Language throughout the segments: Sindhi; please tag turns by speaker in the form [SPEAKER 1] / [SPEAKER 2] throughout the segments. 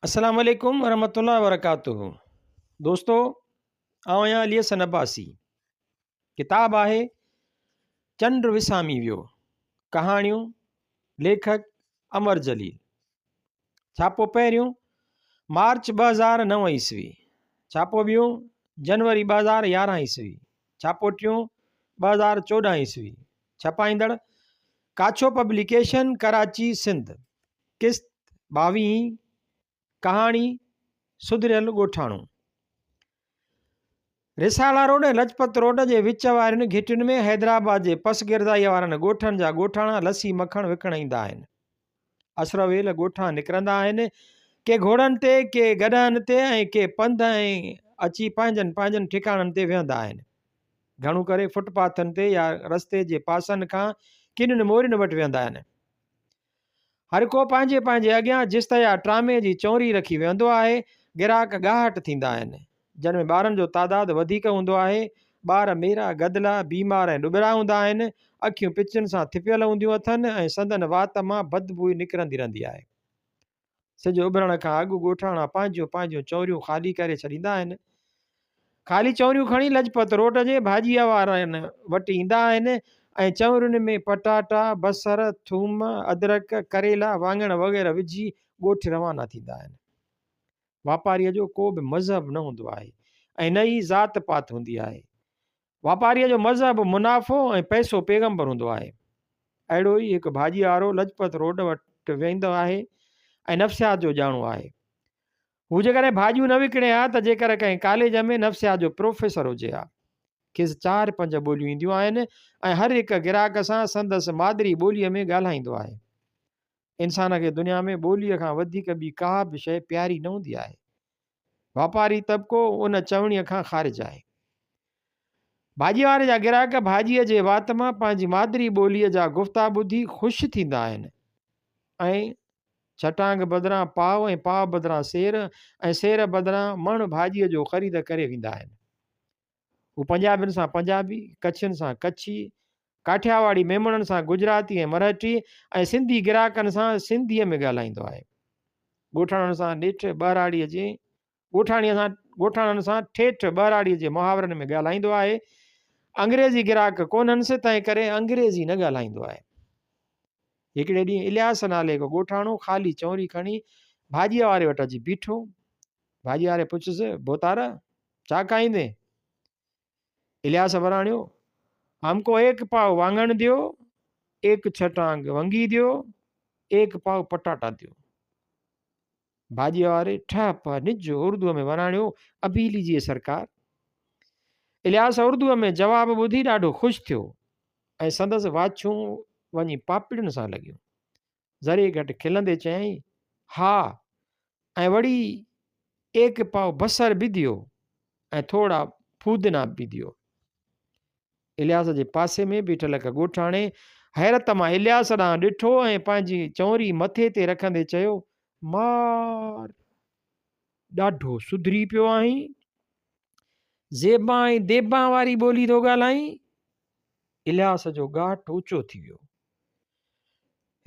[SPEAKER 1] السلام عليڪم ورحمة الله وبرڪاته دوستو آئون آهيان علي حسن عباسي ڪتاب آهي چنڊ وسامي ويو ڪهاڻيون ليکڪ امر جليل ڇاپو پهريون مارچ 2009 عيسوي ڇاپو ٻيون جنوري 2011 عيسوي ڇاپو ٽيون 2014 عيسوي ڇپائيندڙ ڪاڇو پبليڪيشن ڪراچي سنڌ قسط ٻاويهين، ڪهاڻي، سڌريل ڳوٺاڻو. رسالا روڊ ۽ لجپت روڊ جي وچ وارين گهٽين ۾ حيدرآباد جي پسگردائيء وارن ڳوٺن جا ڳوٺاڻا لسي مکڻ وڪڻ ايندا آهن. اسر ويل ڳوٺان نڪرندا آهن، ڪي گهوڙن تي، ڪي گڏهن تي ۽ ڪي پنڌ ۽ اچي پنهنجن پنهنجن ٺڪاڻن تي ويهندا آهن. گهڻو ڪري فٽ پاٿن تي يا رستي جي پاسن کان ڪنن مورين وٽ ويهندا آهن. هر ڪو پنهنجي پنهنجي اڳيان جست يا ٽرامي جي چونري رکي ويهندو آهي. گراهڪ ڳاهٽ ٿيندا آهن، جن ۾ ٻارن جو تعداد وڌيڪ هوندو آهي. ٻار ميرا، گدلا، بيمار ۽ ڏٻرا هوندا آهن. اکيون پچن سان ٿڦيل هونديون اٿن ۽ سندن وات مان بدبوء نڪرندي رهندي آهي. سج اڀرڻ کان اڳ ڳوٺاڻا پنهنجيون پنهنجيون چونريون خالي ڪري ڇڏيندا آهن. خالي چونريون کڻي لجپت روڊ جي ڀاڄيء وارن وٽ ايندا آهن ۽ چونرين ۾ پٽاٽا، بصر، ٿوم، ادرڪ، ڪريلا، واڱڻ وغيره وجهي ڳوٺ روانا ٿيندا آهن. واپاريء جو ڪو به مذهب نه هوندو آهي ۽ نه ئي ذات پات هوندي آهي. واپاريء جو مذهب منافعو ۽ پئسو پيغمبر هوندو آهي. اهڙو ئي هڪ ڀاڄيارو لجپت روڊ وٽ ويندو آهي ۽ نفسيات جو ڄاڻو آهي. هو جيڪڏهن ڀاڄيون نه وڪڻي ها ته جيڪر ڪنهن ڪاليج ۾ نفسيات جو پروفيسر هجي ها. کيس چار پنج ٻوليون اينديون آهن ۽ هر هڪ گراهڪ سان سندس مادري ٻوليء ۾ ڳالهائيندو آهي. انسان کي دنيا ۾ ٻوليء کان وڌيڪ ٻي ڪا به شيء پياري نه هوندي آهي. واپاري طبقو ان چوڻيء کان خارج آهي. ڀاڄيء واري جا گراهڪ ڀاڄيء جي وات مان پنهنجي مادري ٻوليء جا گفتا ٻڌي خوش ٿيندا آهن ۽ ڇٽانگ بدران پاء ۽ پاء بدران سير ۽ سير بدران مڻ ڀاڄيء جو خريد ڪري ويندا آهن. هو پنجابين سان پنجابي، ڪڇين سان ڪڇي، ڪاٺياواڙي ميمڻن سان گجراتي ۽ مرهٽي ۽ سنڌي گراهڪن سان سنڌيء ۾ ڳالهائيندو آهي. ڳوٺاڻن سان ڏيٺ ٻهراڙيء جي ڳوٺاڻيء سان ڳوٺاڻن سان ٺيٺ ٻهراڙيء جي محاورن ۾ ڳالهائيندو آهي. انگريزي گراهڪ ڪونهنس، تنهن ڪري انگريزي نه ڳالهائيندو آهي. هڪڙي ڏينهن الياس نالي هڪ ڳوٺاڻو خالي چونري کڻي ڀاڄيء واري وٽ اچي بيٺو. ڀاڄيء واري پڇيس، ڀوتار! ڇا کائيندين؟ الياس وراڻيو، هم ڪو ايڪ پاء واڱڻ ديو، ايڪ ڇٽانگ ونگي ديو، ايڪ پاء پٽاٽا ديو. ڀاڄيء واري ٺهه پهه نج اردوء ۾ وراڻيو، اڀي ليجيئي سرڪار. الياس اردوء ۾ جواب ٻڌي ڏاڍو خوش ٿيو ۽ سندس واڇون وڃي پاپڙين سان لڳيون. ذري گهٽ کلندي چيائين، ها ۽ وڙي ايڪ پاء بصر به ديو ۽ ٿوڙا ڦودنا به ديو. الياس جي پاسي ۾ بيٺل هڪ ڳوٺاڻي حيرت مان الياس ڏانهن ڏٺو ۽ پنهنجي چونري مٿي تي رکندي چيو، مار! ڏاڍو سڌري پيو آهين. زيبان ۽ ديبان واري ٻولي ٿو ڳالهائين. الياس جو ڳاٽ اوچو ٿي ويو.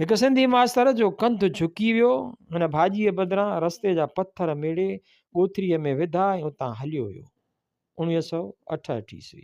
[SPEAKER 1] هڪ سنڌي ماستر جو ڪنڌ جهڪي ويو. هن ڀاڄيء بدران رستي جا پٿر ميڙي ڳوٿريء ۾ وڌا ۽ اتان هليو ويو. 1968 عيسوي.